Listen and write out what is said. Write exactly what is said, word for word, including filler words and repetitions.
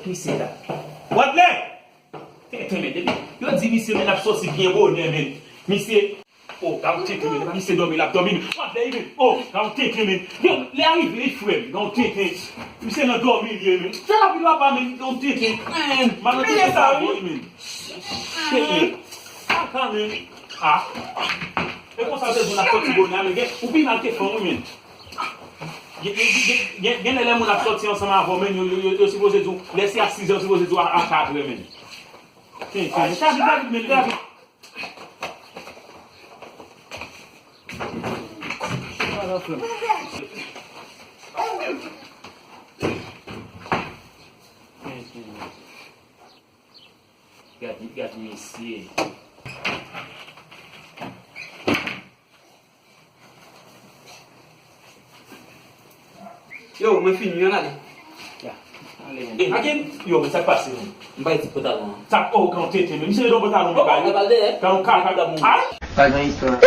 Misye la. Wadlè! Tenten, men, depi yo di misye, men, l ap sòti byen bonè, men. Misye, oh, gad yon tenten, men, misye dòmi, l ap dòmi, men. Wadlè, men, oh, gad yon tenten, men. Yo, lè a rive, wi, frè m, gad yon tenten. Misye nan dòmi, li ye, men. Fè rapid, papa, men, gad yon tenten. Men, malè tenten sa, wi, men. Tenten. Kaka, men. Ah. E konsa, se moun ap sòti bonè, men. Gen, ou pi mal ke fanm, wi, men. Gen, gen, gen, gen, gen lè, lè moun ap sòti ansanm avè w, men, yo, yo, yo, yo sipoze di w, lè se a sizè, yo sipoze di w a, a katrè, men. Tenten, men, sa vit, sa vit, men, sa vit. Ala, frè m. Tenten, men. Gad, gad mesye. Yo, mwen fini, ann ale. Ya. Ale, men. Akin, yo, men sa k pase, men? M bay ti pantalon an. Sa k, oh, kan w tete, men. Misye gen yon pantalon, men, bay. Bon, mwen pral dèyè. Kan w kaka. Ay! Pa gen istwa.